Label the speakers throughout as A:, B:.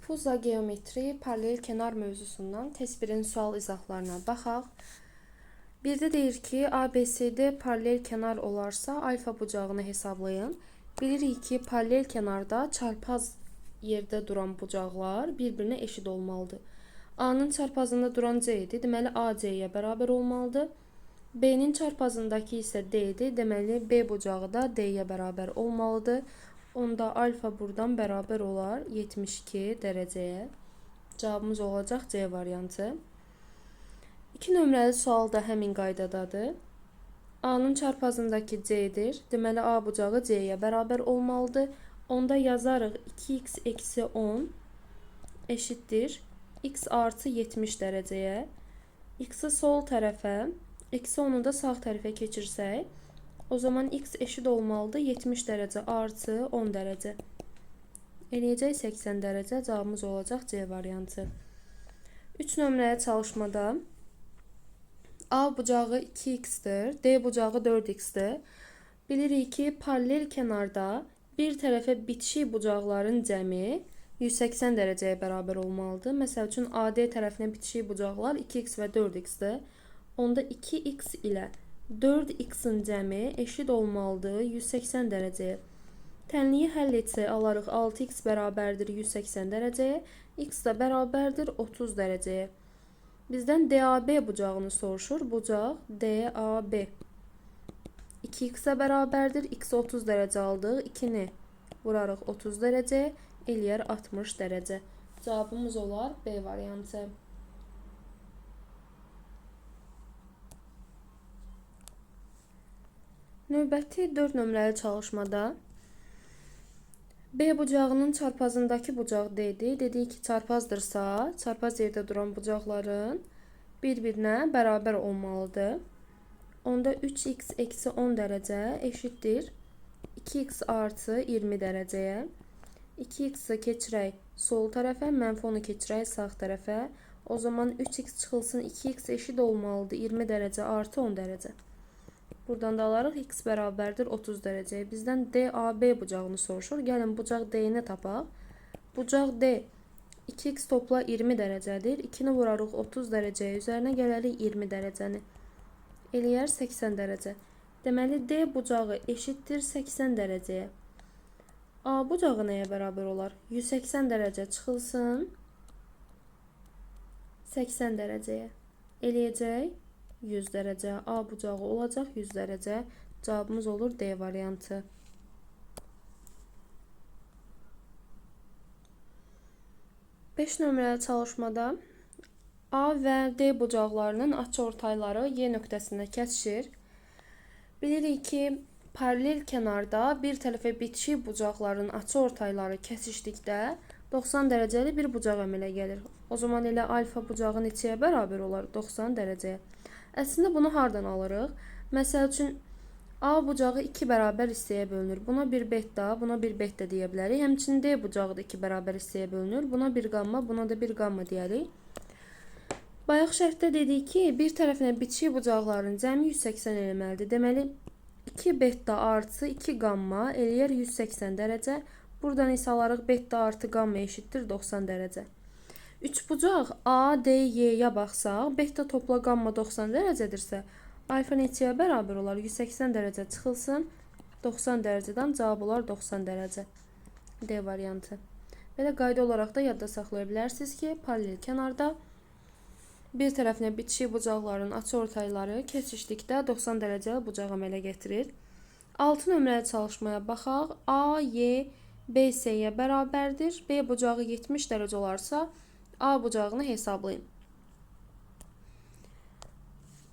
A: Puza geometri paralel kənar mövzusundan test 1-in sual izahlarına baxaq. Birdə deyir ki, ABCD paralel kənar olarsa, alfa bucağını hesablayın. Bilirik ki, paralel kənarda çarpaz yerdə duran bucaqlar bir-birinə eşit olmalıdır. A-nın çarpazında duran C idi, deməli AC-yə bərabər olmalıdır. B-nin çarpazındakı isə D-dir, deməli B bucağı da D-yə bərabər olmalıdır. Onda alfa buradan bərabər olar 72 dərəcəyə. Cavabımız olacaq C variantı. 2 nömrəli sual da həmin qaydadadır. A-nın çarpazındakı C-dir. Deməli A bucağı C-yə bərabər olmalıdır. Onda yazarıq 2x eksi 10 eşitdir x artı 70 dərəcəyə. X-i sol tərəfə, eksi 10-u da sağ tərəfə keçirsək, o zaman x eşit olmalıdır 70 dərəcə artı 10 dərəcə. Eləyəcək 80 dərəcə. Cavabımız olacaq C variantı. 3 nömrəli çalışmada A bucağı 2x-dir, D bucağı 4x-dir. Bilirik ki, paralel kənarda bir tərəfə bitişik bucaqların cəmi 180 dərəcəyə bərabər olmalıdır. Məsəl üçün, AD tərəfinə bitişik bucaqlar 2x və 4x-dir. Onda 2x ilə 4x-in cəmi eşit olmalıdır 180 dərəcəyə. Tənliyi həll etsək alarıq 6x bərabərdir 180 dərəcəyə, x də bərabərdir 30 dərəcəyə. Bizdən DAB bucağını soruşur. Bucaq DAB 2x-ə bərabərdir. X 30 dərəcə aldıq. 2-ni vurarıq 30 dərəcəyə, eləyər 60 dərəcə. Cavabımız olar B variantı. Növbəti 4 nömrəli çalışmada B bucağının çarpazındakı bucaq D-dir. Dedik ki, çarpazdırsa, çarpaz yerdə duran bucaqların bir-birinə bərabər olmalıdır. Onda 3x eksi 10 dərəcə eşitdir 2x artı 20 dərəcəyə. 2x-i keçirək sol tərəfə, mənfi 10-u keçirək sağ tərəfə. O zaman 3x çıxılsın 2x eşit olmalıdır 20 dərəcə artı 10 dərəcə. Buradan da alarıq x bərabərdir 30 dərəcəyə. Bizdən DAB bucağını soruşur. Gəlin bucaq D-ni tapaq. Bucaq D 2x topla 20 dərəcədir. 2-ni vurarıq 30 dərəcəyə. Üzərinə gələrik 20 dərəcəni. Eləyər 80 dərəcə. Deməli D bucağı eşitdir 80 dərəcəyə. A bucağı nəyə bərabər olar? 180 dərəcə çıxılsın 80 dərəcəyə. Eləyəcək 100 dərəcə. A bucağı olacaq 100 dərəcə. Cavabımız olur D variantı. 5 nömrəli çalışmada A və D bucaqlarının açıortayları Y nöqtəsində kəsişir. Bilirik ki, paralel kənarda bir tərəfə bitişik bucaqların açıortayları kəsişdikdə 90 dərəcəli bir bucaq əmələ gəlir. O zaman elə alfa bucağı neçəyə bərabər olar? 90 dərəcəyə. Əslində bunu hardan alırıq? Məsəl üçün, A bucağı 2 bərabər hissəyə bölünür. Buna bir beta, buna bir beta deyə bilərik. Həmçinin D bucağı da 2 bərabər hissəyə bölünür. Buna bir qamma, buna da bir qamma deyərik. Bayaq şərtdə dedik ki, bir tərəfinə bitişik bucaqların cəmi 180 eləməlidir. Deməli, 2 beta artı 2 qamma eləyər 180 dərəcə. Buradan isə alarıq beta artı qamma eşitdir 90 dərəcə. Üçbucaq A, D, Y-yə baxsaq, beta topla qamma 90 dərəcədirsə, alfa neçəyə bərabər olar? 180 dərəcə çıxılsın, 90 dərəcədən cavab olar 90 dərəcə. D variantı. Belə qayda olaraq da yadda saxlaya bilərsiniz ki, paralel kənarda bir tərəfinə bitişik bucaqların açıortayları kəsişdikdə 90 dərəcəli bucaq əmələ gətirir. 6 nömrəli çalışmaya baxaq. A, Y, B, S-yə bərabərdir. B bucağı 70 dərəcə olarsa, A bucağını hesablayın.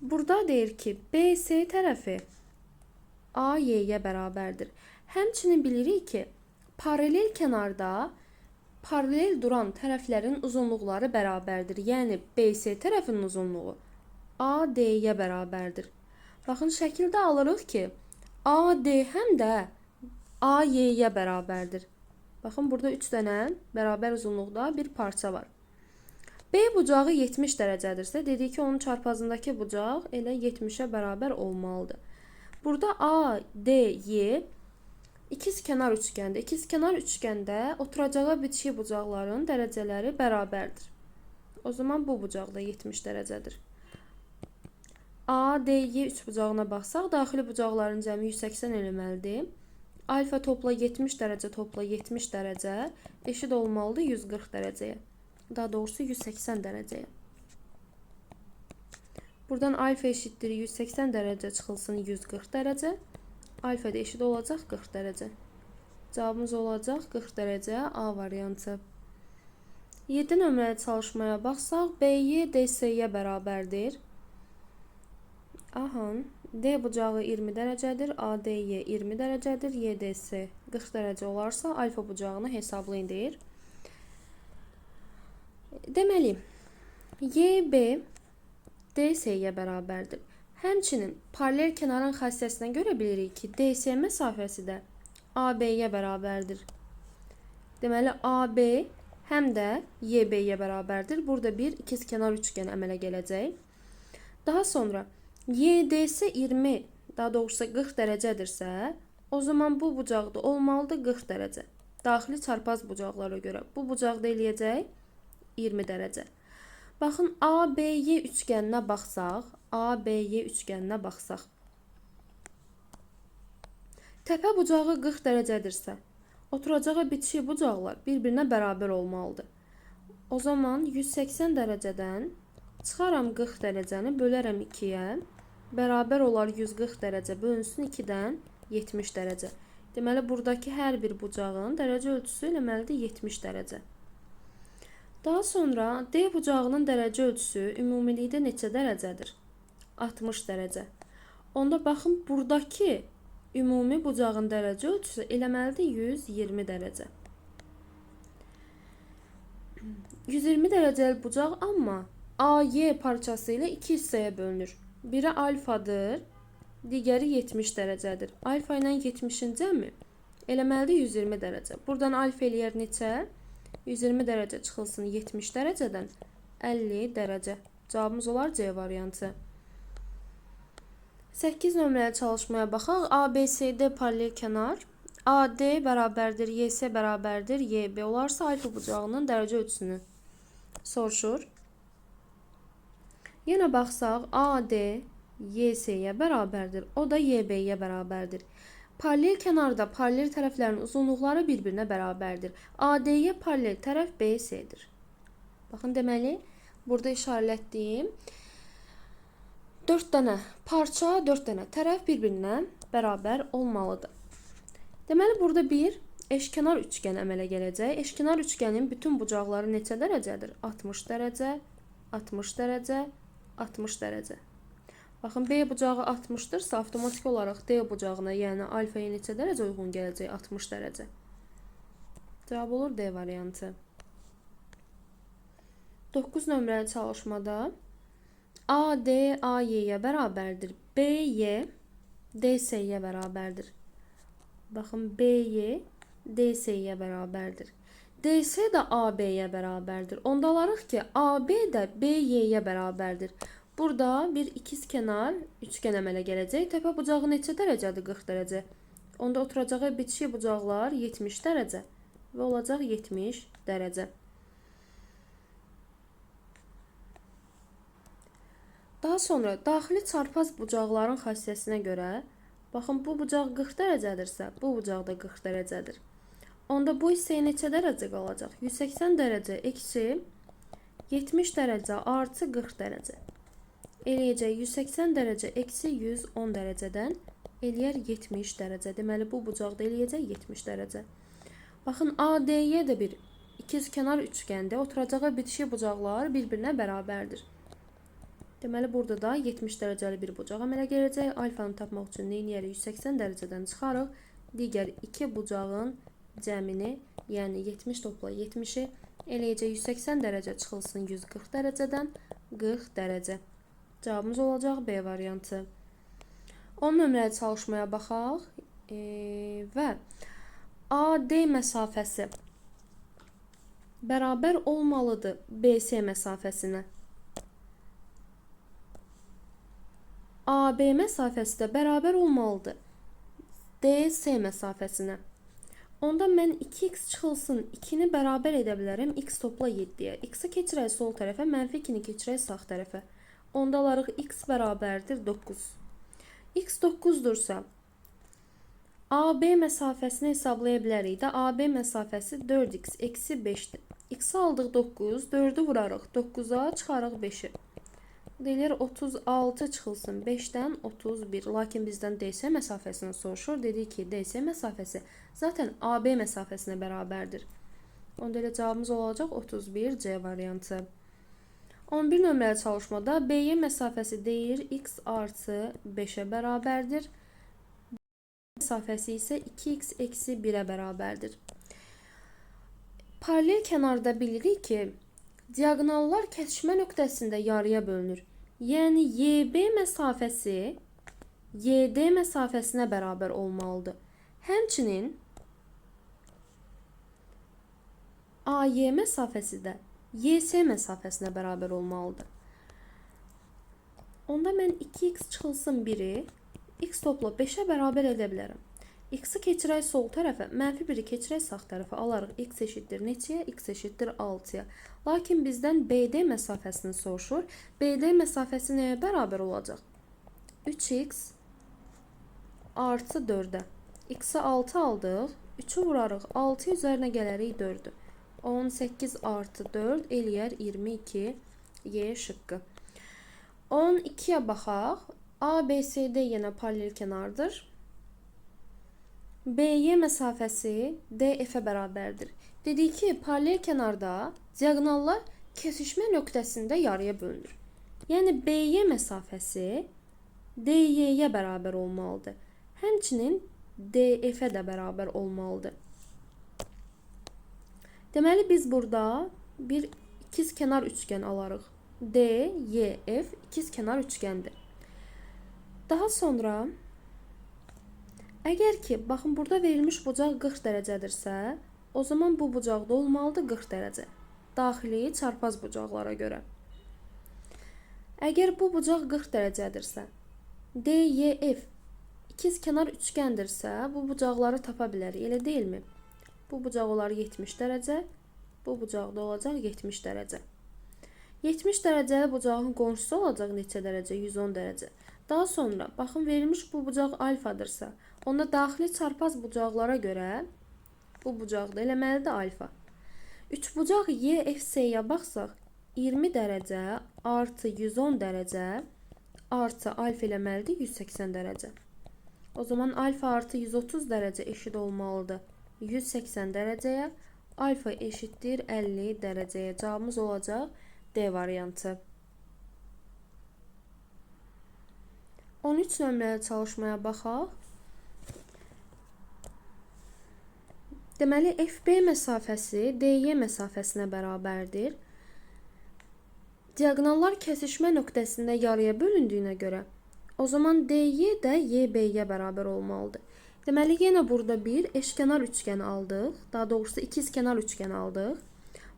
A: Burada deyir ki, BC tərəfi AY-yə bərabərdir. Həmçinin bilirik ki, paralel kənarda paralel duran tərəflərin uzunluqları bərabərdir. Yəni, BC tərəfinin uzunluğu AD-yə bərabərdir. Baxın, şəkildə alırıq ki, AD həm də AY-yə bərabərdir. Baxın, burada 3 dənə bərabər uzunluqda bir parça var. B bucağı 70 dərəcədirsə, dedik ki, onun çarpazındakı bucaq elə 70-ə bərabər olmalıdır. Burada A, D, Y İkizkənar üçgəndə. İkizkənar üçgəndə oturacağa bitişik bucaqların dərəcələri bərabərdir. O zaman bu bucaq da 70 dərəcədir. ADY üçbucağına baxsaq, daxili bucaqların cəmi 180 eləməlidir. Alfa topla 70 dərəcə topla 70 dərəcə eşit olmalıdır 140 dərəcəyə. Daha doğrusu 180 dərəcəyə. Buradan alfa eşitdir 180 dərəcə çıxılsın 140 dərəcə. Alfa da eşit olacaq 40 dərəcə. Cavabımız olacaq 40 dərəcə A variantı. 7 nömrəli çalışmaya baxsaq, BY DC-yə bərabərdir. Aha, D bucağı 20 dərəcədir, ADY 20 dərəcədir, YDS 40 dərəcə olarsa alfa bucağını hesablayın deyir. Deməli, YB DC-yə bərabərdir. Həmçinin paralel kənarın xassəsinə görə bilirik ki, DC məsafəsi də AB-yə bərabərdir. Deməli, AB həm də YB-yə bərabərdir. Burada bir ikizkenar üçgen əmələ gələcək. Daha sonra YDS 20, daha doğrusu 40 dərəcədirsə, o zaman bu bucaqda olmalıdır 40 dərəcə. Daxili çarpaz bucaqlara görə bu bucaqda eləyəcək 20 dərəcə. Baxın, ABY üçgəninə baxsaq, ABY üçgəninə baxsaq. Təpə bucağı 40 dərəcədirsə, oturacağa bitişik bucaqlar bir-birinə bərabər olmalıdır. O zaman 180 dərəcədən çıxaram 40 dərəcəni, bölərəm 2-yə. Bərabər olar 140 dərəcə bölünsün 2-dən 70 dərəcə. Deməli, buradakı hər bir bucağın dərəcə ölçüsü eləməlidir 70 dərəcə. Daha sonra D bucağının dərəcə ölçüsü ümumilikdə neçə dərəcədir? 60 dərəcə. Onda baxın, buradakı ümumi bucağın dərəcə ölçüsü eləməlidir 120 dərəcə. 120 dərəcəli bucaq amma AY parçası ilə iki hissəyə bölünür. Biri alfadır, digəri 70 dərəcədir. Alfa ilə 70-in cəmi eləməlidir 120 dərəcə. Buradan alfa eləyər neçə? 120 dərəcə çıxılsın 70 dərəcədən 50 dərəcə. Cavabımız olar C variantı. 8 nömrəli çalışmaya baxaq. ABCD paralel kənar. AD bərabərdir YS bərabərdir YB olarsa alfa bucağının dərəcə ölçüsünü soruşur. Yenə baxsaq AD YS-yə bərabərdir. O da YB-yə bərabərdir. Paralel kənarda paralel tərəflərin uzunluqları bir-birinə bərabərdir. AD-yə paralel tərəf BC-dir. Baxın, deməli, burada işarələtdiyim 4 dənə parça, 4 dənə tərəf bir-birinə bərabər olmalıdır. Deməli, burada bir eşkenar üçgen əmələ gələcək. Eşkenar üçgenin bütün bucaqları neçə dərəcədir? 60 dərəcə, 60 dərəcə, 60 dərəcə. Baxın, B bucağı 60-dırsa, avtomatik olaraq D bucağına, yəni alfaya neçə dərəcə uyğun gələcək? 60 dərəcə. Cavab olur D variantı. 9 nömrəli çalışmada AD AY-yə bərabərdir. BY DC-yə bərabərdir. Baxın, BY DC-yə bərabərdir. DC də AB-yə bərabərdir. Onda alarıq ki, AB də BY-yə bərabərdir. Burada bir ikizkenar üçgen əmələ gələcək. Təpə bucağı neçə dərəcədir? 40 dərəcə. Onda oturacağı bitişik bucaqlar 70 dərəcə və olacaq 70 dərəcə. Daha sonra daxili çarpaz bucaqların xassəsinə görə, baxın, bu bucaq 40 dərəcədirsə, bu bucaq da 40 dərəcədir. Onda bu hissəyə neçə dərəcə qalacaq? 180 dərəcə eksi 70 dərəcə artı 40 dərəcə. Eləyəcək 180 dərəcə eksi 110 dərəcədən eləyər 70 dərəcə. Deməli, bu bucaq da eləyəcək 70 dərəcə. Baxın, ADY də bir ikizkenar üçgəndə oturacağı bitişik bucaqlar bir-birinə bərabərdir. Deməli, burada da 70 dərəcəli bir bucaq əmələ gələcək. Alfanı tapmaq üçün nə eləyərik? 180 dərəcədən çıxarıq. Digər iki bucağın cəmini, yəni 70 topla 70-i eləyəcək 180 dərəcə çıxılsın 140 dərəcədən 40 dərəcə. Cavabımız olacaq B variantı. 10 nömrəli çalışmaya baxaq və AD məsafəsi bərabər olmalıdır BC məsafəsinə. AB məsafəsi də bərabər olmalıdır DC məsafəsinə. Onda mən 2x çıxılsın 2-ni bərabər edə bilərəm x topla 7-yə. X-i keçirək sol tərəfə, mənfi 2-ni keçirək sağ tərəfə. Onda alarıq x bərabərdir 9. X 9-dursa, AB məsafəsini hesablaya bilərik də. AB məsafəsi 4x eksi 5-dir. X-i aldıq 9, 4-ü vurarıq 9-a, çıxarıq 5-i. Deyilir 36 çıxılsın 5-dən 31. Lakin bizdən DC məsafəsini soruşur. Dedik ki, DC məsafəsi zaten AB məsafəsinə bərabərdir. Onda elə cavabımız olacaq 31 C variantı. 11 nömrəli çalışmada BY məsafəsi deyir x artı 5-ə bərabərdir. Məsafəsi isə 2x eksi 1-ə bərabərdir. Paralel kənarda bilirik ki, diaqonallar kəsişmə nöqtəsində yarıya bölünür. Yəni YB məsafəsi YD məsafəsinə bərabər olmalıdır. Həmçinin AY məsafəsi də YS məsafəsinə bərabər olmalıdır. Onda mən 2x çıxılsın 1-i x topla 5-ə bərabər edə bilərəm. X-i keçirək sol tərəfə, mənfi 1-i keçirək sağ tərəfə. Alarıq x eşitdir neçəyə? X eşitdir 6-ya. Lakin bizdən BD məsafəsini soruşur. BD məsafəsi nəyə bərabər olacaq? 3x artı 4-ə. X-i 6 aldıq. 3-ü vurarıq. 6 üzərinə gələrik 4-ü. 18 artı 4 eləyər 22. Y şıqqı. 12-yə baxaq. ABCD yenə paralel kənardır. BY məsafəsi DF-ə bərabərdir. Dedik ki, paralel kənarda diaqonallar kesişmə nöqtəsində yarıya bölünür. Yəni BY məsafəsi DY-yə bərabər olmalıdır. Həmçinin DF-ə də bərabər olmalıdır. Deməli, biz burada bir ikizkenar üçgən alarıq. DYF ikizkenar üçgəndir. Daha sonra, əgər ki, baxın, burada verilmiş bucaq 40 dərəcədirsə, o zaman bu bucaq da olmalıdır 40 dərəcə. Daxili çarpaz bucaqlara görə. Əgər bu bucaq 40 dərəcədirsə, DYF ikizkenar üçgəndirsə, bu bucaqları tapa bilərik, elə deyilmi? Bu bucaq olar 70 dərəcə, bu bucaq da olacaq 70 dərəcə. 70 dərəcəli bucağın qonşusu olacaq neçə dərəcə? 110 dərəcə. Daha sonra, baxın, verilmiş bu bucaq alfadırsa, onda daxili çarpaz bucaqlara görə bu bucaq da eləməlidir alfa. Üçbucaq YFC-yə baxsaq, 20 dərəcə artı 110 dərəcə artı alfa eləməlidir 180 dərəcə. O zaman alfa artı 130 dərəcə eşit olmalıdır 180 dərəcəyə, alfa eşitdir 50 dərəcəyə. Cavabımız olacaq D variantı. 13 nömrəli çalışmaya baxaq. Deməli, FB məsafəsi DY məsafəsinə bərabərdir. Diaqonallar kəsişmə nöqtəsində yarıya bölündüyünə görə, o zaman DY də YB-yə bərabər olmalıdır. Deməli, yenə burada bir eşkenar üçgəni aldıq. Daha doğrusu, ikizkenar üçgəni aldıq.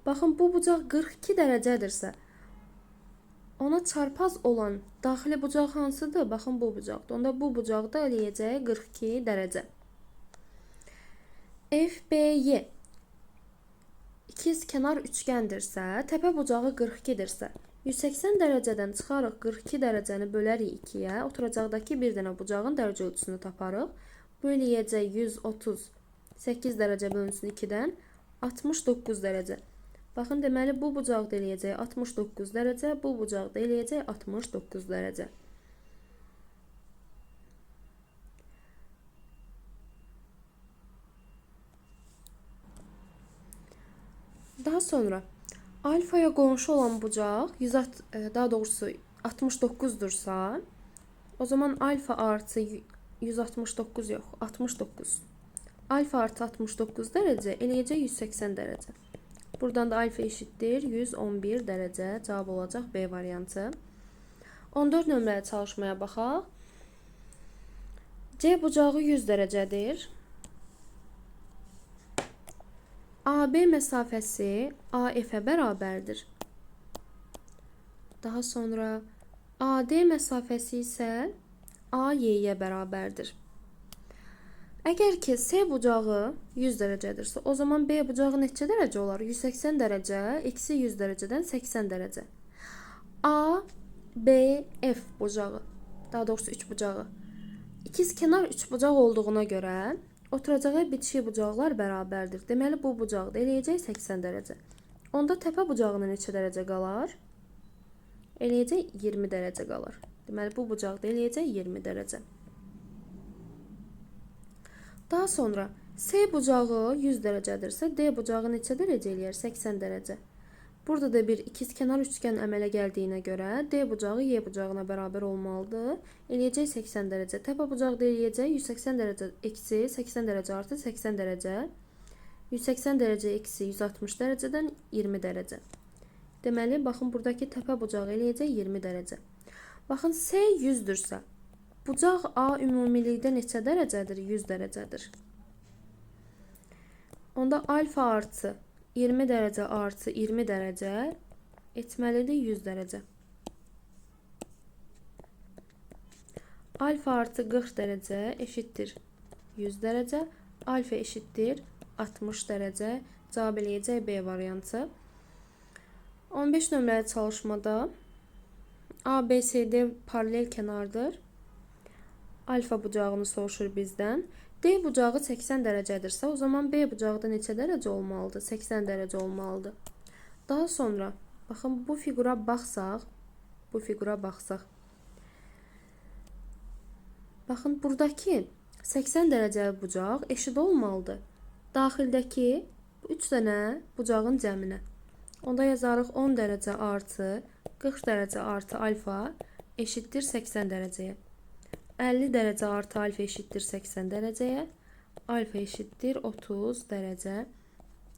A: Baxın, bu bucaq 42 dərəcədirsə, ona çarpaz olan daxili bucaq hansıdır? Baxın, bu bucaqdır. Onda bu bucaq da eləyəcək 42 dərəcə. FBY ikizkenar üçgəndirsə, təpə bucağı 42-dirsə, 180 dərəcədən çıxarıq 42 dərəcəni bölərik 2-yə, oturacaqdakı bir dənə bucağın dərəcə ölçüsünü taparıq. Bu eləyəcək 138 dərəcə bölünsün 2-dən 69 dərəcə. Baxın, deməli, bu bucaq da eləyəcək 69 dərəcə, bu bucaq da eləyəcək 69 dərəcə. Daha sonra alfaya qonşu olan bucaq daha doğrusu 69-dursa, o zaman alfa artı 169 yox, 69. Alfa artı 69 dərəcə eləyəcək 180 dərəcə. Buradan da alfa eşitdir 111 dərəcə. Cavab olacaq B variantı. 14 nömrəli çalışmaya baxaq. C bucağı 100 dərəcədir. AB məsafəsi AF-ə bərabərdir. Daha sonra AD məsafəsi isə AY-yə bərabərdir. Əgər ki C bucağı 100 dərəcədirsə, o zaman B bucağı neçə dərəcə olar? 180 dərəcə eksi 100 dərəcədən 80 dərəcə. A, B, F bucağı, daha doğrusu 3 bucağı. İkizkenar üçbucaq olduğuna görə oturacağı bitişik bucaqlar bərabərdir. Deməli, bu bucaq da eləyəcək 80 dərəcə. Onda təpə bucağına neçə dərəcə qalar? Eləyəcək 20 dərəcə qalar. Deməli, bu bucaq da eləyəcək 20 dərəcə. Daha sonra C bucağı 100 dərəcədirsə, D bucağı neçə dərəcə eləyər? 80 dərəcə. Burada da bir ikizkenar üçgən əmələ gəldiyinə görə D bucağı Y bucağına bərabər olmalıdır. Eləyəcək 80 dərəcə. Təpə bucağı da eləyəcək 180 dərəcə eksi 80 dərəcə artı 80 dərəcə. 180 dərəcə eksi 160 dərəcədən 20 dərəcə. Deməli, baxın, buradakı təpə bucağı eləyəcək 20 dərəcə. Baxın, C 100-dürsə, bucaq A ümumilikdə neçə dərəcədir? 100 dərəcədir. Onda alfa artı 20 dərəcə artı 20 dərəcə etməlidir 100 dərəcə. Alfa artı 40 dərəcə eşitdir 100 dərəcə. Alfa eşitdir 60 dərəcə. Cavab eləyəcək B variantı. 15 nömrəli çalışmada ABCD paralel kənardır. Alfa bucağını soruşur bizdən. D bucağı 80 dərəcədirsə, o zaman B bucağı da neçə dərəcə olmalıdır? 80 dərəcə olmalıdır. Daha sonra, baxın, bu fiqura baxsaq, Baxın, buradakı 80 dərəcəli bucaq eşit olmalıdır daxildəki 3 dənə bucağın cəminə. Onda yazarıq 10 dərəcə artı 40 dərəcə artı alfa eşitdir 80 dərəcəyə. 50 dərəcə artı alfa eşitdir 80 dərəcəyə. Alfa eşitdir 30 dərəcə.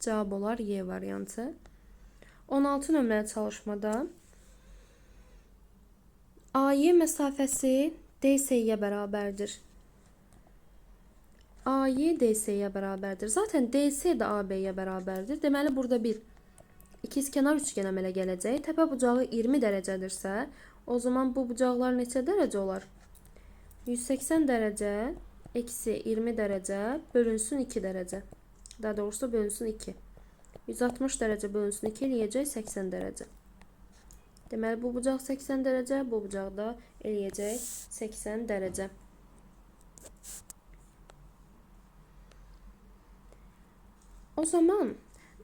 A: Cavab olar Y variantı. 16 nömrəli çalışmada AY məsafəsi DC-yə bərabərdir. AY DC-yə bərabərdir. Zaten DC də AB-yə bərabərdir. Deməli, burada bir ikizkenar üçgən əmələ gələcək. Təpə bucağı 20 dərəcədirsə, o zaman bu bucaqlar neçə dərəcə olar? 180 dərəcə eksi 20 dərəcə bölünsün 2 dərəcə. Daha doğrusu bölünsün 2. 160 dərəcə bölünsün 2 eləyəcək 80 dərəcə. Deməli, bu bucaq 80 dərəcə, bu bucaq da eləyəcək 80 dərəcə. O zaman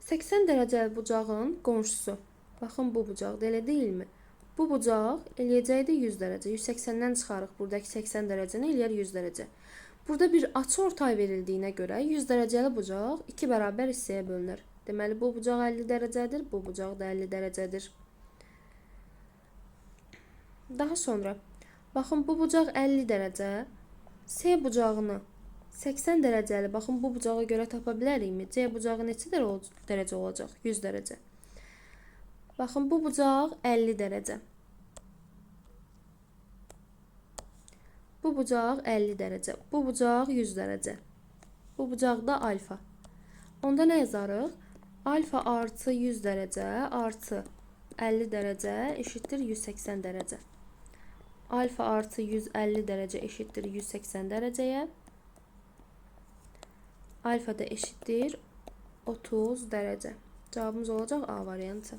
A: 80 dərəcəli bucağın qonşusu. Baxın, bu bucaqda elə deyilmi? Bu bucaq eləyəcəkdir 100 dərəcə. 180-dən çıxarıq. Buradakı 80 dərəcəni eləyər 100 dərəcə. Burada bir açıortay verildiyinə görə 100 dərəcəli bucaq 2 bərabər hissəyə bölünür. Deməli, bu bucaq 50 dərəcədir, bu bucaq da 50 dərəcədir. Daha sonra, baxın, bu bucaq 50 dərəcə, C bucağını 80 dərəcəli, baxın, bu bucağa görə tapa bilərikmi? C bucağı neçə dərəcə olacaq? 100 dərəcə. Baxın, bu bucaq 50 dərəcə. Bu bucaq 50 dərəcə. Bu bucaq 100 dərəcə. Bu bucaq da alfa. Onda nə yazarıq? Alfa artı 100 dərəcə artı 50 dərəcə eşitdir 180 dərəcə. Alfa artı 150 dərəcə eşitdir 180 dərəcəyə. Alfa da eşitdir 30 dərəcə. Cavabımız olacaq A variantı.